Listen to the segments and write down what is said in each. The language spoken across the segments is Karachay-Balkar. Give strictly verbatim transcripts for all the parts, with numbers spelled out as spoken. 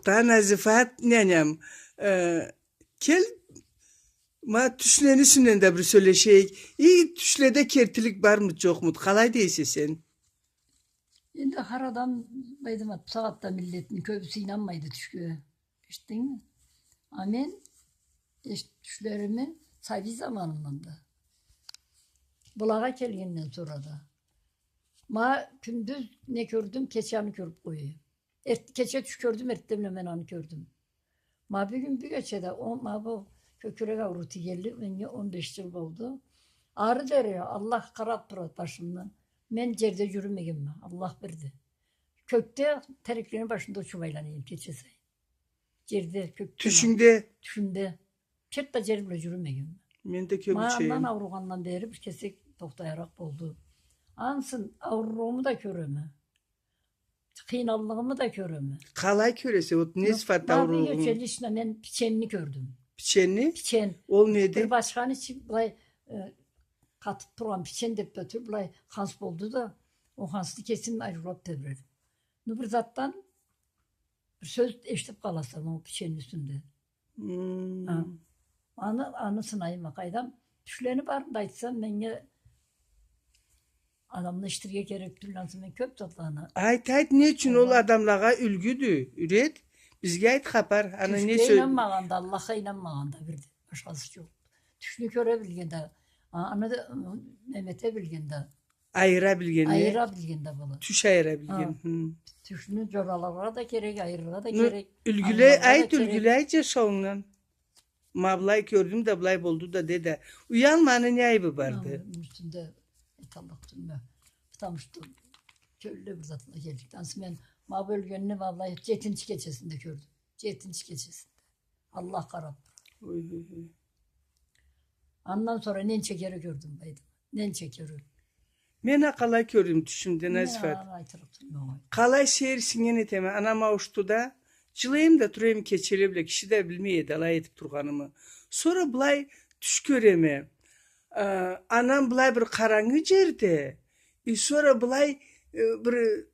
Ба, Назифат няням, э, кел, ма тюшлени юсюнден да бир сёлешейик. И тюшледе кертилик бармыд, джокъмуд? Къалай дейсе сен? Энди хар адам, Байдымат, бусагъатда миллетни кёбюсю ийнанмайды тюшге. Эшитдингми? А мен эш-, тюшлерими сабий заманымдан да, былагъа келгенден сора да. Ма кюндюз не кёрдюм, кече аны кёрюб къояйым. Эрт-, кече тюш кёрдюм, эртденбла мен аны кёрдюм. Ма бюгюн, бюгече да, о, ма бу кёкюрек ауруу тийгенли меннге он беш джыл болду. Ары дери Аллах къараб турады башымдан. Мен джерде джюрюмегенме, Аллах бирди. Кёкде, тереклени башында учуб айлана эдим кече сайын. Джерде, кёкде. Тюшюнгде? Тюшюмде. Чырт да джер бла джюрюмегенме. Мен да кёб учайым. Ма андан ауругъандан бери бир кесек тохтайыракъ болду. Ансы ауруругъуму да кёреме. Къыйналлыгъымы да кёреме. Къалай кёресе, вот не сыфатда ауругъунгу? Ма бюгече лично мен пиченни кёрдюм. Пиченни? Пичен. Ол неди? Бир бачханы ичи былай, э, къатыб тургъан пичен деб да тюл, былай ханс болду да, ол хансны кесим ариулаб тебредим. Ну, бир затдан бир сёз эшитиб къаласа, ол пиченни юсюнде. Хы. Аны, аны сынайма, къайдам, тюшлени барын да айтсам, меннге адамла эшитирге керек тюлле, ансы мен кёб затланы. Айт, айт, не ючюн ол адамлагъа юлгюдю, юйрет. Бизге айт хапар, аны не сёз? Тюшге ийнанмагъан да, Аллахха ийнанмагъан да бирди, башхасы джокъ. Тюшню кёре билген да, а, аны да, ы, неме эте билген да. Айыра билген, э? Айыра билген да бола. Тюш айыра билген. Хы. Тюшню джораларгъа да керек, айырыргъа да керек. Юлгюлей, айт, юлгюлей джашауунгдан. Ма былай кёрдюм да, былай болду да, де да. Уялма, аны не айыбы барды? Аны юсюнде айталлыкъ тюлме. Потому что кёлле бир затла келдик. Ансы мен ма бу ёлгенни, ма былай джетинчи кечесинде кёрдюм. Джетинчи кечесинде. Аллах къараб турады. Ой, ой, ой. Андан сора ненча кере кёрдюм, Байдымат. Ненча кере. Мен а къалай кёрдюм тюшюмде, Назифат. Мен аны айтырыкъ тюлме. Къалай сейир сингген этеме, анам ауушду да, джылайым да турайым кечеле бла, киши да билмей эди алай этиб тургъанымы. Сора былай тюш кёреме. Э, анам былай бир къарангы джерде, и сора былай, э, бир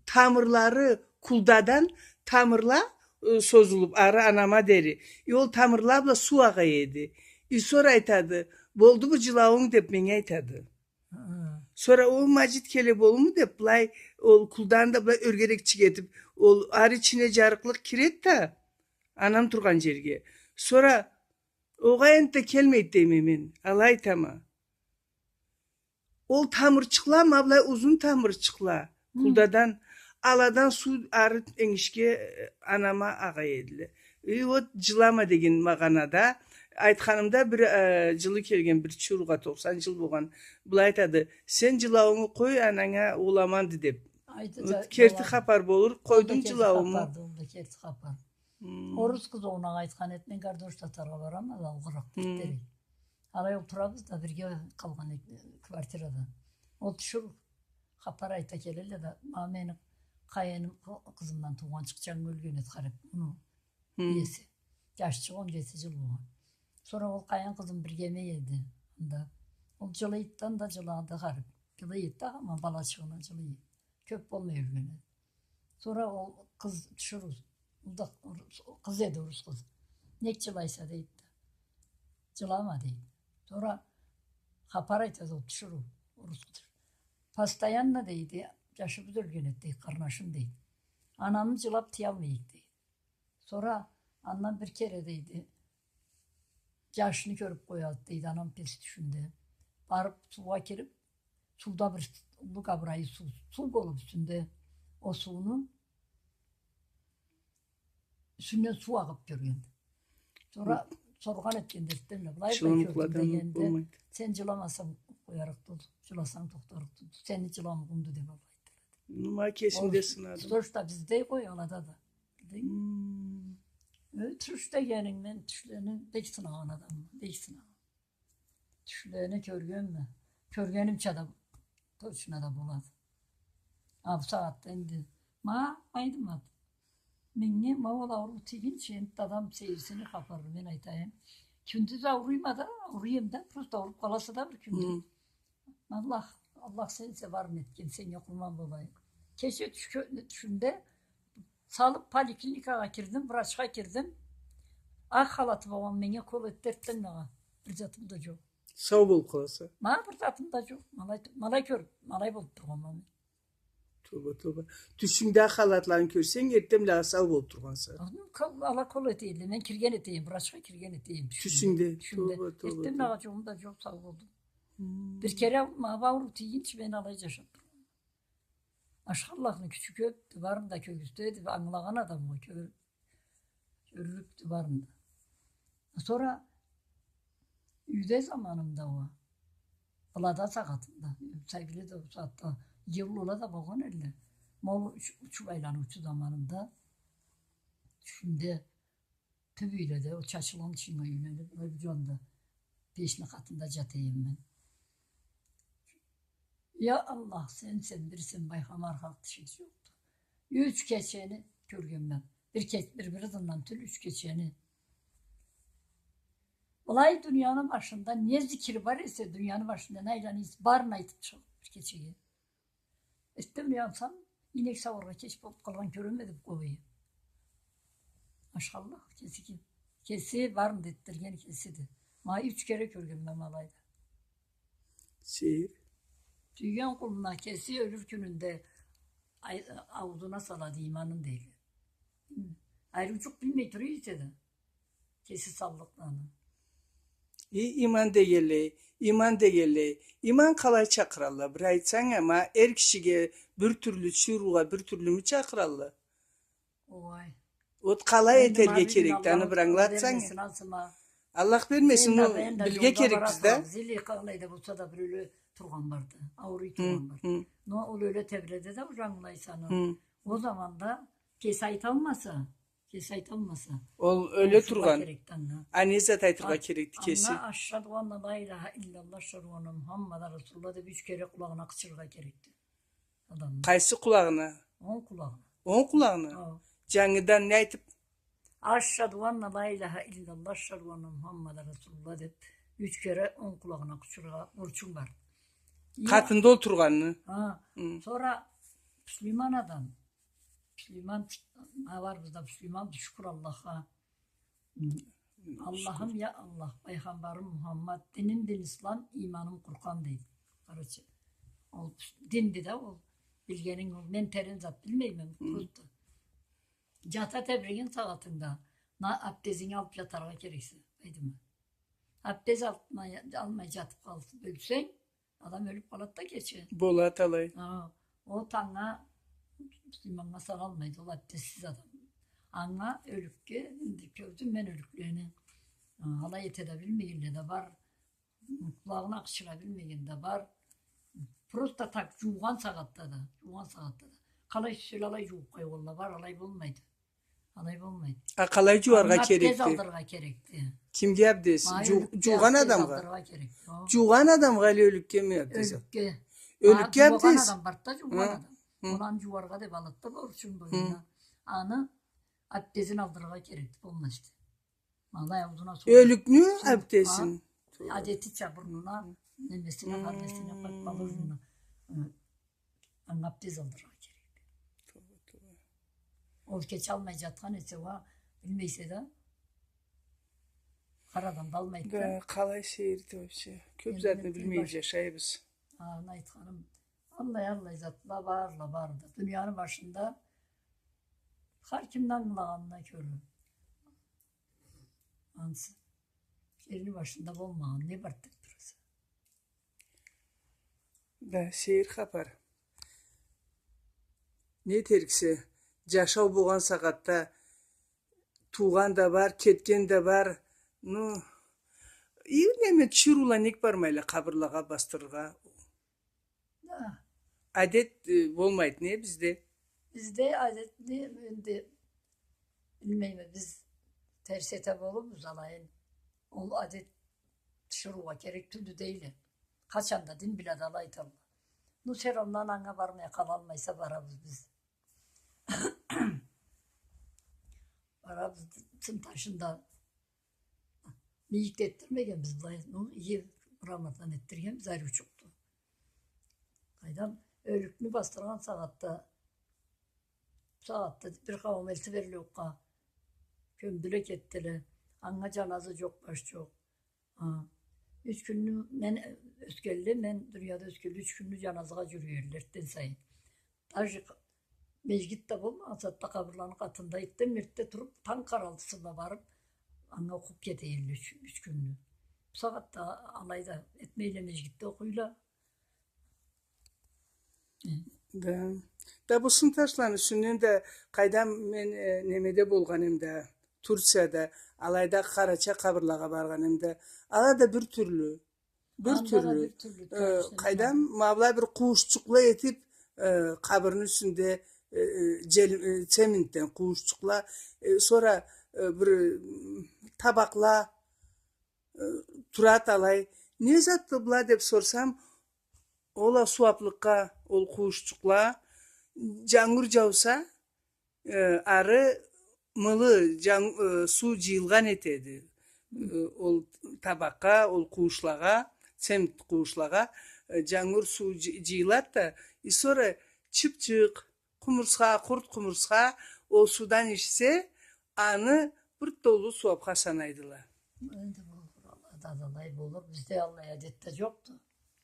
тамырлары, кулдадан тамырла, э, созулуб, ары анама дери. И ол тамырла бла суу агъа эди. И сора айтады, "Болдуму джылауунг?" деб меннге айтады. Хы. Сора, "О, Маджит келе болурму?" деб, былай, ол кулдан да былай ёргерекчик этиб, ол ары ичине джарыкълыкъ киреди да, анам тургъан джерге. Сора, "Огъай, энтда келмейди," дейме мен, алай айтама. Ол тамырчыкъла, ма былай узун тамырчыкъла, кулдадан, аладан суу ары энгишге, э, анама агъа эдиле. И вот, джылама деген магъанада айтханымда, бир, э, джылы келген бир тиширыугъа, токъсан джыл болгъан, былай айтады: "Сен джылауунгу къой, ананга ол аманды," деб. Керти хапар болур, къойдум джылаууму. Ол да керти хапар. Хы. Орус къызы огъуна айтхан эди, мен гардош сатаргъа барама да, алгъыракъ, хы, дерик. Алай олтурабыз да, бирге къалгъан эдик квартирада. Ол тиширыу хапар айта келелле да, ма мени къайыным къы-, къызымдан туугъан чыкъчанг ёлген эди харип, муну иеси. Джашчыкъ, он джети джыл болгъан. Сора ол къайын къызым биргеме эди анда. Ол джылайды да, анда джылады харип. Джылайды да, ма балачыгъына джылайды. Кёп болмай ёлген эди. Сора ол къыз, тиширыу, ол да къыз эди, орус къыз. "Нек джылайса?" дейди да. "Джылама," дейди. Сора хапар айтады ол тиширыу, орус къыз. "Постоянно," дейди, "джашыбыз ёлген эди," дейди, "къарнашым," дейди. "Анамы джылаб тыялмай эдик," дейди. Сора андан бир кере, дейди, джашны кёрюб къояды, дейди, анам пес тюшюнде. Барыб суугъа кириб, сууда бир уллу къабырайы суу, суу болуб юсюнде, ол сууну юсюнден суу агъыб кёрген. Сора соргъан этген дертле бла, былай, былай кёрдюм дегенде, "Сен джыламасанг, къоярыкъ тюлдю, джыласанг, тохтарыкъ тюлдю, сени джыламыгъынгды," деб алай айтылады. Ну, ма кесимде сынадым. Сора да бизде къой, алада да. Билдинг? Хы. Э, тюш дегенинг, мен тюшлени бек сынагъан адамма, бек сынагъан. Тюшлени кёргенме. Кёргенимча да, точно да болады. А бусагъатда энди, ма, айтмады. Меннге ма ол ауруу тийгинчи, энди адам сейирсинир хапарны мен айтайым. Кюндюз ауруйма да, ауруйма да, просто ауруб къаласа да бир кюнде. Хы. Аллах, Аллах сенсе барын этген, сеннге къурман болайым. Кече тюш кё-, тюшюмде Салыб, поликлиникагъа кирдим, врачха кирдим. Акъ халаты болгъан меннге укол этди, эртден дагъы бир затым да джокъ. Сау болуб къаласа. Ма бир затым да джокъ. Ма алай, ма алай кёрюб, ма алай болуб тургъанма мен. Тоба, тоба. Тюшюнгде халатларын кёрсенг, эртден бла сау болуб тургъанса. Ала укол этелле, мен кирген этейим, врачха кирген этейим. Тюшюнгде. Тюшюнгде. Тоба, тоба, эртден тоба. Дагъы джокъ, ма джокъ, сау болдум. Хм. Бир кере ма бу ауруу тийгинчи мен алай джашаб тургъанма. Ашхы Аллахны кючю кёбдю, барын да кёргюзтеди, ангылагъан адамгъа кёр-, кёрюрюкдю барын да. Сора юйде заманымда уа, былада сагъатында, сабийле да ол сагъатда, джыллыла да болгъан элле. Ма ол уч-, учуб айланыучу заманымда, тюшюмде тюб юйледе, ол чачылгъан ичинге юйлениб, ол бир джанда, печни къатында джата эдим мен. Я Аллах, сенсе бирсен, Байхамар халкъ тиши джокъду. Юч кечени кёргенме. Бир ке-, бир, бир ызындан тюл, юч кечени. Былай дунияны башында не зикир бар эсе, дунияны башында не айлана эсе, барын айтыб чыгъыб бир кечеге. Эртден уянсам, ийнек сауаргъа кеч болуб къалгъан, кёреме деб къоя эдим. Ашхы Аллах, кеси ки-, кеси барын да этдирген кесиди. Ма юч кере кёргенме ма алайды. Сейир. Сюйген къулуна кеси ёлюр кюнюнде ай-, аузуна салады иманын, дейди. Айры джукъ билмей тура эсе да, кеси саллыкъны. И, иман дегенлей, иман дегенлей. Иман къалай чакъыралла? Бир айтсанг а, ма эр кишиге бир тюрлю, тиширыугъа бир тюрлюмю чакъыралла? Ой. Вот къалай этерге керекди, аны бир ангылатсанг. Аллах бермесин, ну, билирге керекбиз да. Зили къалай да болса да бир ёле тургъан барды, ауруй тургъан барды. Но ол ёле тебиреди да, уже ангылайса аны. Ол заманда кеси айталмаса, кеси айталмаса. Ол ёле тургъан. А не зат айтыргъа керекди кеси? Анга «Ашхаду анна ла иляха илляллах, ашхаду анна Мухаммадан расулуллах» деб юч кере къулагъына къычырыргъа керекди. Адамны. Къайсы къулагъына? Онг къулагъына. Онг къулагъына? Хо. Джангыдан не айтыб? «Ашхаду анна ла иляха илляллах, ашхаду анна Мухаммадан расулуллах» деб, юч кере онг къулагъына къычырыргъа борчунг бар. Къатында олтургъанны. Хо. Хы. Сора муслиман адам, муслиман, ма барыбыз да муслиманбыз, шукур Аллахха. Аллахым, я Аллах, пайгъамбарым Мухаммад, диним дин ислам, иманым Къуран, дейди. Короче, ол динди да, ол билгенинг ол. Мен терен зат билмейме, просто. Джата тебиреген сагъатынгда, ма абдезинги алыб джатаргъа керексе, дейдим. Абдез алмай, алмай джатыб къалыб ёлсенг, адам ёлюб къалады да кече. Болады алай. Хо, ол тангнга иманнга саналмайды, ол абдезсиз адам. Анга ёлюкге, энди кёрдюм мен ёлюклени. Хо, алай эте да билмегенле да бар. Къулагъына къычыра билмеген да бар. Просто так джуугъан сагъатда да, джуугъан сагъатда да. Къалай сюйсе алай джууб къоюгъанла бар, алай болмайды. Алай болмайды. А къалай джууаргъа керекди? Абдез алдырыргъа керекди. Кимге абдез? Ма ёлюкге абдез алдырыргъа керекди. Джуугъан адамгъа. Джуугъан адамгъа или ёлюкге ми абдез? Ёлюкге. Ёлюкге абдез. Ма джуугъан адам барды да, джуугъан адам. Хы. Ол аны джууаргъа деб алады да борчун бойнуна. Аны абдезин алдырыргъа керекди полностью. Ма алай аузуна суу. Ёлюкню абдезин. Адетича бурнуна, немесине, хар несине къоюб алырына. Анга абдез алдырыргъа керекди. Тоба, тоба. Ол кечалмай джатхан эсе уа, билмейсе да, хар адам да алмайды да. Да, къалай сейирди вообще. Кёб затны билмей джашайбыз. Аны айтханым, аллай, аллай затла барла, барды. Дунияны башында хар кимни ангылагъанына кёре. Ансы. Джерни башында болмагъан не бар деб тураса? Да, сейир хапар. Не этериксе, джашау болгъан сагъатда туугъан да бар, кетген да бар. Ну, и неме, тиширыула нек бармайла къабырлагъа басдырыргъа? Да. Адет, э, болмайды не бизде? Бизде адетни, энди, билмейме, биз терс эте болурбуз алайын. Ол адет тиширыугъа керек тюлдю дейле. Къачан да дин бла да алай айталла. Ну, сен андан анга бармай къалалмайса, барабыз биз. Барабыз, сын ташында мийик да этдирмегенбиз былай. Ну, иги мрамордан этдиргенбиз, ариучукъду. Къайдам, ёлюкню басдыргъан сагъатда Бусагъатда бир къауум элтиберли окъгъа. Кёмдюле, кетдиле. Анга жаназа жокъ, баш жокъ. А, юч кюнню мен, э, ёсгенле, мен дунияда ёсгенле юч кюнню жаназагъа жюрюй эдиле эртден сайын. Даже къ-, межгит да болмагъан сагъатда къабырланы къатында эртден эртде туруп, танг къаралгъысында барып, анга окъуп кете эдиле юч, юч кюнню. Бусагъатда алай да этмейле, межгитде окъуйла. Да. Да, бу сын ташланы юсюнден да, къайдам, мен, э, немеде болгъан эм да, Турцияда, алайда къарачай къабырлагъа баргъан эм да, ала да бир тюрлю, бир тюрлю. Анда да бир тюрлю, э, ташланады. Къайдам, ма былай бир къууушчукъла этип, э, къабырны юсюнде, э, э, жел-, э, цементден къууушчукъла, э, сора, э, бир, м, табакъла, э, турады алай. Не затды была деп сорсам, ол а сууаплыкъгъа ол къууушчукъла, жангур жауса, э, ары мылы жан-, э, суу жыйылгъан этеди. Э, ол табакъгъа, ол къууушлагъа, цемент къууушлагъа, э, жангур суу жы-, жыйылады да, и сора чыпчыкъ, къумурсха, къурт къумурсха ол суудан ичсе, аны бир толу сууапха санайдыла. Энди болур, Аллах да алай болур. Бизде аллай адет да жокъду.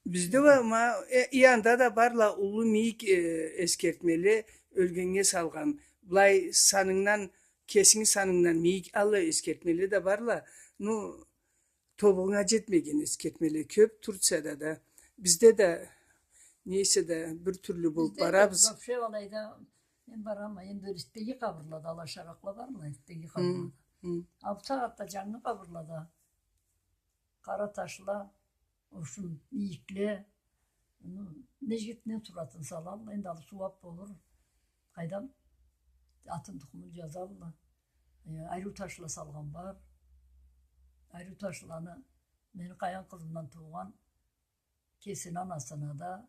Бизде уа, ма, э, и анда да барла уллу мийик, э, эсгертмели, ёлгеннге салгъан. Былай санынгдан, кесинги санынгдан мийик аллай эсгертмели да барла. Ну, тобугъунга жетмеген эсгертмеле кёп Турцияда да. Бизде да, нейсе да, бир тюрлю болуп барабыз. Бизде да вообще алайда мен барама, энди эртдеги къабырлада, ала шаракъла барла, эртдеги къабырлада. Хы, хы. А бусагъатда жангы къабырлада къара ташла, ошун, мийикле, ну, межгитни суратын салалла, энди ала сууап болур. Къайдам, атын, тукъумун жазалла. Э, ариу ташла салгъан бар. Ариу ташланы мени къаян къызымдан туугъан, кесини анасына да,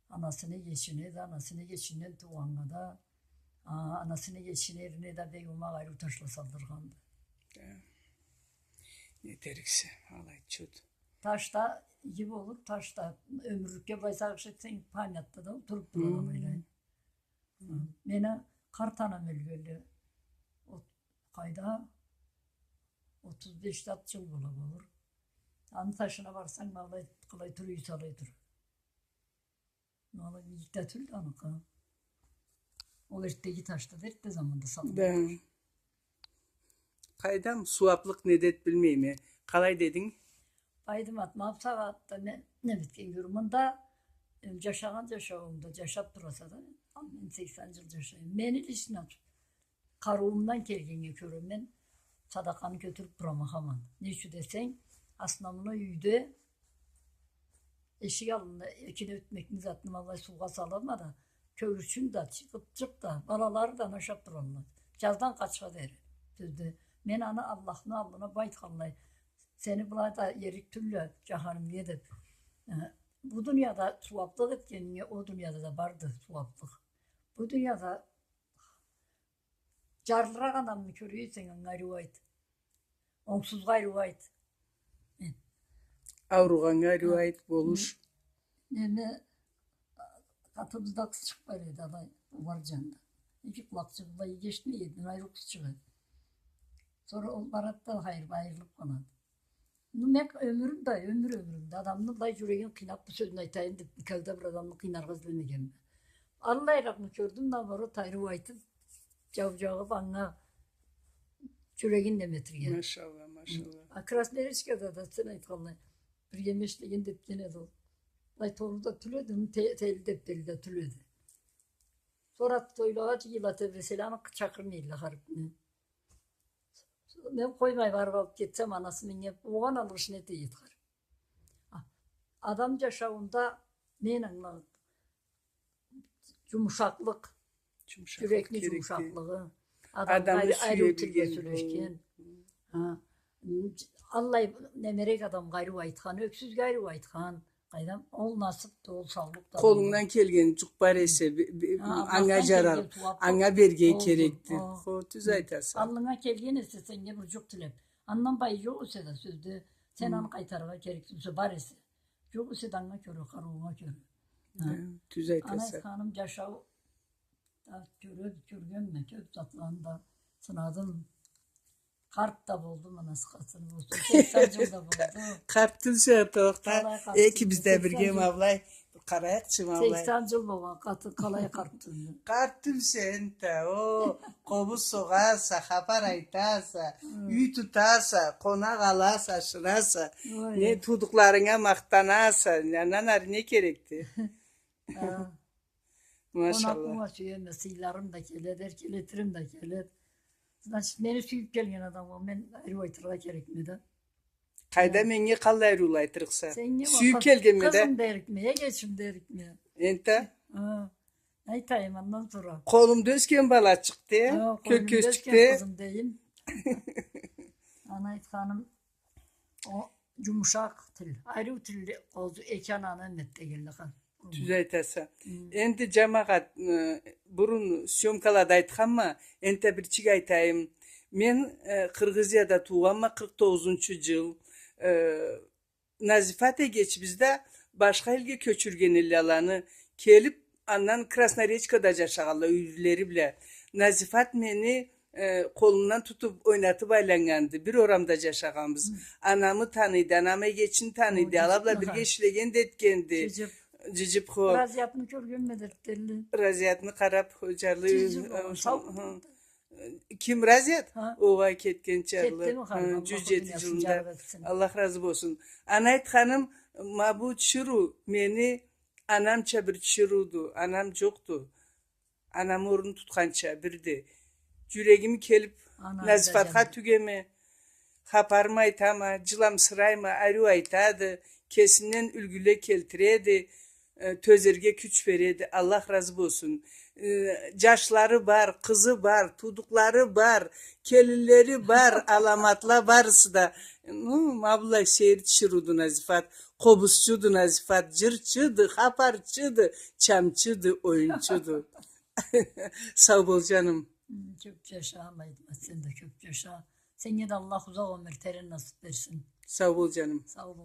анасыны эгечине да, анасыны эгечинден туугъаннга да, а, анасыны эгечини эрине да бек омакъ ариу ташла салдыргъанды. Да. Не этериксе, алай чот. Таш да иги болур, таш да ёмюрлюкге былай сагъыш этсенг, памятьда да туруп турады алайлай. Хы. Мени къарт анам ёлгенли, о-, къайда, отуз беш-зат жыл бола болур. Аны ташына барсанг, ма алай къалай туруй эсе, алай тура. Ма алай мийик да тюлдю аныкъы. Ол эртдеги ташды да, эртде заманда салыннган. Да. Къайдам, сууаплыкъ недед билмейме. Къалай дединг? Байдымат, ма бусагъатда мен неме этген кёре, мында, эм, жашагъан жашауумда жашап тураса да, мен сексен жыл жашайма. Мени лично къарыуумдан келгеннге кёре мен садакъаны кётюрюп турама хаман. Не ючюн десенг, основной юйде эшик аллында экини, ётмекни, затны ма алай суугъа салама да, кёгюрчюн да, чыгъыпчыкъ да, балалары да аны ашап туралла. Жаздан къачха дери. Сёзде, мен аны Аллахны аллына бу айтханлай, сени былай да ерик тюлле жаханимге деп. Э, бу дунияда сууаплыкъ этгенинге, о дунияда да барды сууаплыкъ. Бу дунияда жарлыракъ адамны кёре эсенг, анга ариу айт. Онгсузгъа ариу айт. Э. Ауругъаннга ариу айт, болуш. Неме, къатыбызда къызчыкъ бар эди, алай, Умаржанда. Эки къулакъчыгъы бла иги эшитмей эди, ариу къызчыкъ эди. Сора ол барады да, хайыр, айырылып къалады. Ну, мен ёмюрюмде, ёмюр ёмюрюмде адамны былай жюрегин къыйнап, бу сёзню айтайым деп, никогда бир адамны къыйнаргъа излемегенме. Аллайракъны кёрдюм, наоборот, ариу айтып, жау жагъып, анга жюрегин неме этирген. Машалла, машалла. А Красноярскада да сен айтханлай, бир еме ишлеген деп, неме эди ол. Былай тору да тюл эди, те-, тели деп, тели да тюл эди. Сора тойлагъа жыйыла тебреселе, аны чакъырмайла, харип мен. Мен къоймай барып алып кетсем, анасы меннге болгъан алгъышын эте эди харип. А, адам жашауунда мен ангылагъан жумушакълыкъ, жюрекни жумушакълыгъы, адамгъа ариу тилде сёлешген. Хы. Аллай немерек адамгъа ариу айтхан, ёксюзге ариу айтхан. Къайдам, ол насыпды, ол саулукъду. Къолунгдан келген жукъ бар эсе, бе-, бе-, анга жарар, анга берге керекди. Хо, тюз айтаса. Аллынга келген эсе сеннге бир жукъ тилеп, андан байы жокъ эсе да, сёзде, сен аны къайтарыргъа керекди, бар эсе. Жокъ эсе да, анга кёре, къарыуунга кёре. Тюз айтаса. Аны айтханым, жашау Да кёре-, кёргенме, кёп затланы да сынадым. Къарт да болдум, анасы къатын болсун. Сексен джыл да болду. Къарт тюлсе, тохта. Къалай къарт тюлсе, экибиз да бирге сексен джыл. Ма былай, къарайыкъчы, ма былай. Сексен джыл болгъан къатын къалай къарт тюлсе. Къарт тюлсе энтда, о, къобуз согъаса, хапар айтаса, хы, юй тутаса, къонакъ аласа, ашыраса. Ой. Не, туудукъларынга махтанаса, андан ары не керекди? Хы. Машаллах. Къонакъ уа сюеме, сыйларым да келеди, эркелетирим да келеди. Значит, мени сюйюп келген адам уа, мен ариу айтыргъа керекме да. Къайда, меннге къаллай ариу айтырыкъса? Сеннге уа. Сюйюп келгенме да. Къызым дерикме, эгечим дерикме. Энтда? Хы. Айтайым андан сора. Къолумда ёсген балачыкъды, хы, кёк кёзчюкдю. Къолумда ёсген къызым дейим. Аны айтханым, о, джумушакъ тил. Ариу тил, къозу, эки ананы эммет дегенлей. Тюз айтаса. Хы. Энди, джамагъат, э, бурун съёмкалада айтханма, энтда бирчик айтайым. Мен, э, Къыргъызияда туугъанма, къыркъ тогъузунчу джыл, э, Назифат эгечибиз да башха элге кёчюрген элле аланы. Келип, андан Красноречкада джашагъанла юйлери бла. Назифат мени, э, къолумдан тутуп, ойнатып айланнганды. Бир орамда джашагъанбыз. Хы. Анамы таныйды, анамы эгечини таныйды. Ала бла бирге ишлеген да этгенди. Джиджип. Джиджип, хо. Разиятны кёргенме дерди. Разиятны къарап, джарлы, джиджип, э, сау. Хы. Ким, Разият? Хы. Огъай, кетген джарлы. Кетдими, хы, къарнам, джюз джети джылында. Аллах разы болсун. Аны айтханым, ма бу тиширыу мени анамча бир тиширыуду, анам джокъду. Анамы орнун тутханча бирди. Джюрегим келип, Назифатха тюгеме. Хапарымы айтама, джыламсырайма, ариу айтады, кесинден юлгюле келтиреди, э, тёзерге кюч береди. Аллах разы болсун. Э, джашлары бар, къызы бар, туудукълары бар, келинлери бар, аламатла барысы да. Ну, ма былай сейир тиширыуду Назифат, къобузчуду Назифат, джырчыды, хапарчыды, чамчыды, оюнчуду. Сау бол, джаным. Хы, кёп джаша, Майдымат, сен да кёп джаша. Сеннге да Аллах узакъ ёмюр, терен насып берсин. Сау бол, джаным. Сау бол.